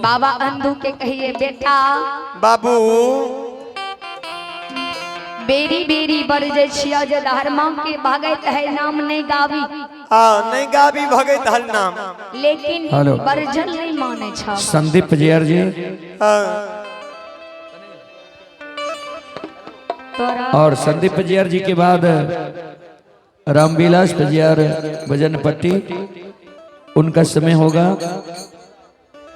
बाबा अंधू के कहिए बेटा बाबू बेरी बेरी बरजै छियो जे धर्मा के भगत है नाम नहीं गावी। हाँ नहीं गावी भगत हल नाम, लेकिन हेलो। बरजल नहीं माने छ। संदीप पजियार जी हाँ तोरा और संदीप पजियार जी के बाद रामविलास पजियार भजन पट्टी, उनका समय होगा।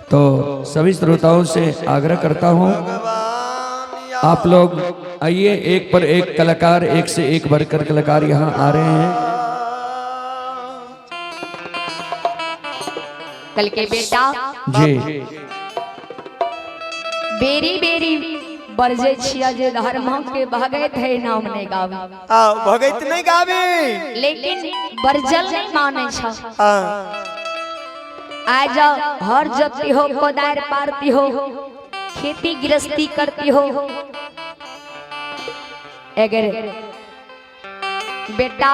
तो सभी श्रोताओं से आग्रह करता हूं, आप लोग आइए, एक पर एक कलाकार, एक से एक बढ़कर कलाकार यहाँ आ रहे हैं। कल के बेटा जी बेरी बेरी बरजै छिया जे धर्मा के भगत है नाम नहीं गावी, हाँ भगत नहीं गावी, लेकिन बरजल नहीं माने छ। हाँ आज हर जती हो, कोदार पारती हो, खेती गृहस्थी करती हो, अगर बेटा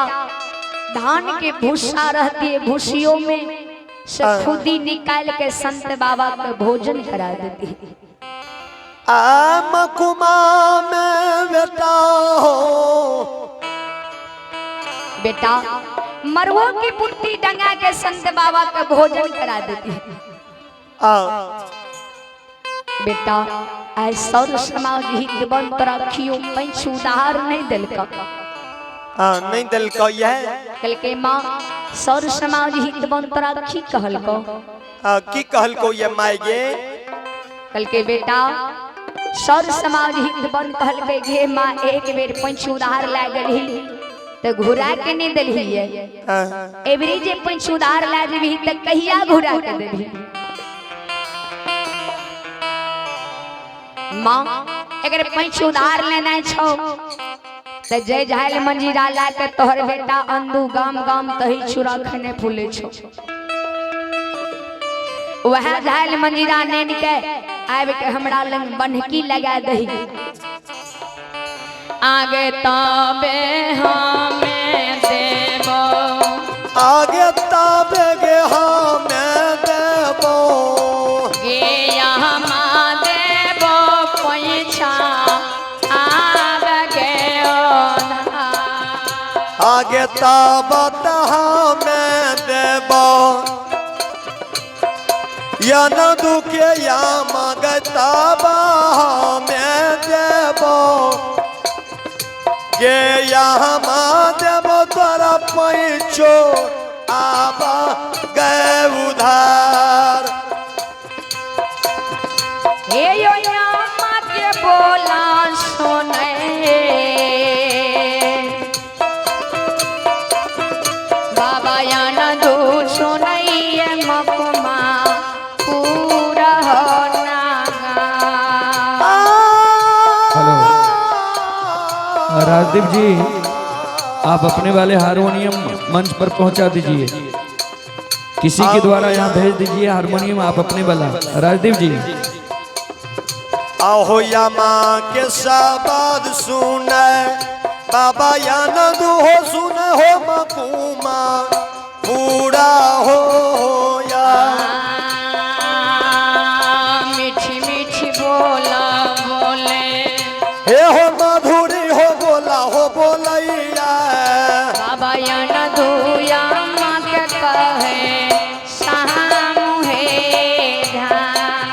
धान के भूसा रहती है, भूसियों में से खुदी निकाल के संत बाबा का भोजन करा देती है। आम कुमा में बेटा हो बेटा मरुओं की पुट्टी डंगा के संत बाबा का भोजन करा देती है। हाँ बेटा आय सौर समाज हित बन रखियो पैंच उधार नहीं दिलका। हाँ नहीं दिलको यह। कल के माँ सौर समाज हित बन राखी कहलको। हाँ की कहलको ये माय गे? कल के बेटा सौर समाज हित बन कहलके गे माँ एक बेर पैंच उधार ला गेलही तो घुरा के नहीं दिलही है। एवरी जे पैंच उधार ला जेबही तो कहिया घुरा के देबही? माँ अगर पैंच उधार लेना छो तो जय झाल मंजीरा ला के तोहर बेटा अंदू गाम गाम तही चूड़ा खने फूले छो, वह झाल मंजीरा नेन के आब के हमरा लंग बन्हकी लगा दही। आगे ताबे हमें देबो, आगे ताबे गे हमें देबो, गे यहाँ देबो पैसा आब गे आगे ताबत हमें देबो, या न दुखे या मगताबा हमें देबो, गे यहाँ देबो तोरा पैचो आबा गए उधार। हे यो यामा के बोला सुने बाबा या न दो सुनैये मकुमा पूरा होना। हेलो राजदीप जी, आप अपने वाले हारमोनियम मंच पर पहुंचा दीजिए, किसी के द्वारा यहाँ भेज दीजिए हारमोनियम आप अपने वाला। राजदीप जी आहो या माँ के शब्द सुने बाबा या नदू हो सुने हो मकुमा पूरा हो या। मीठी मीठी बोला बोले हे हो माधुरी हो बोला हो बोलैया बाबा या नदू या माँ के कहे सामू हे ध्यान।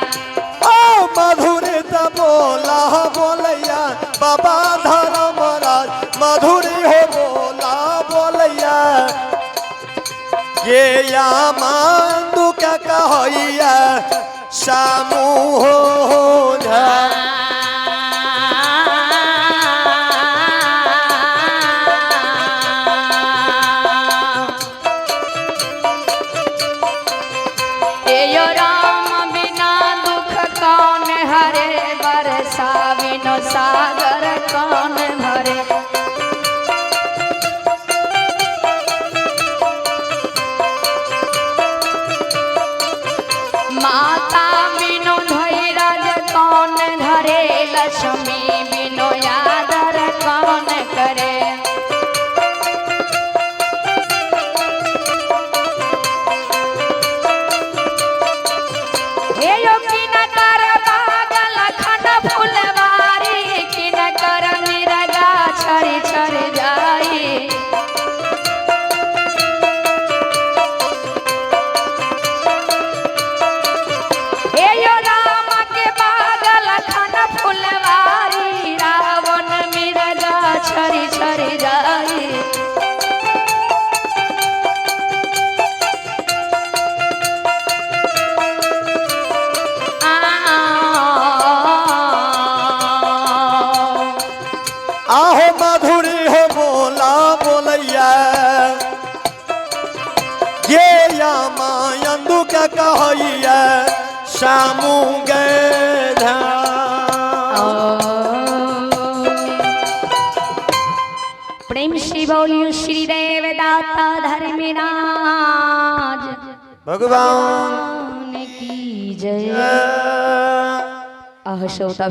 ओ माधुरी त बोला हो बोलैया बाबा धर्मराज माधुरी हो बोला बोलैया, ये या मांदू का कहैया सामू हो ध्यान। यो राम बिना दुख कौन हरे, बरसा बिनो सागर कौन भरे। माता बिनो धैरज कौन धरे, लक्ष्मी बिनो आदर कौन करे। हे यो सामू गए ध्यान। प्रेम श्री बोलियो श्री देव दाता धर्मराज भगवान की जय। अह श्रोता।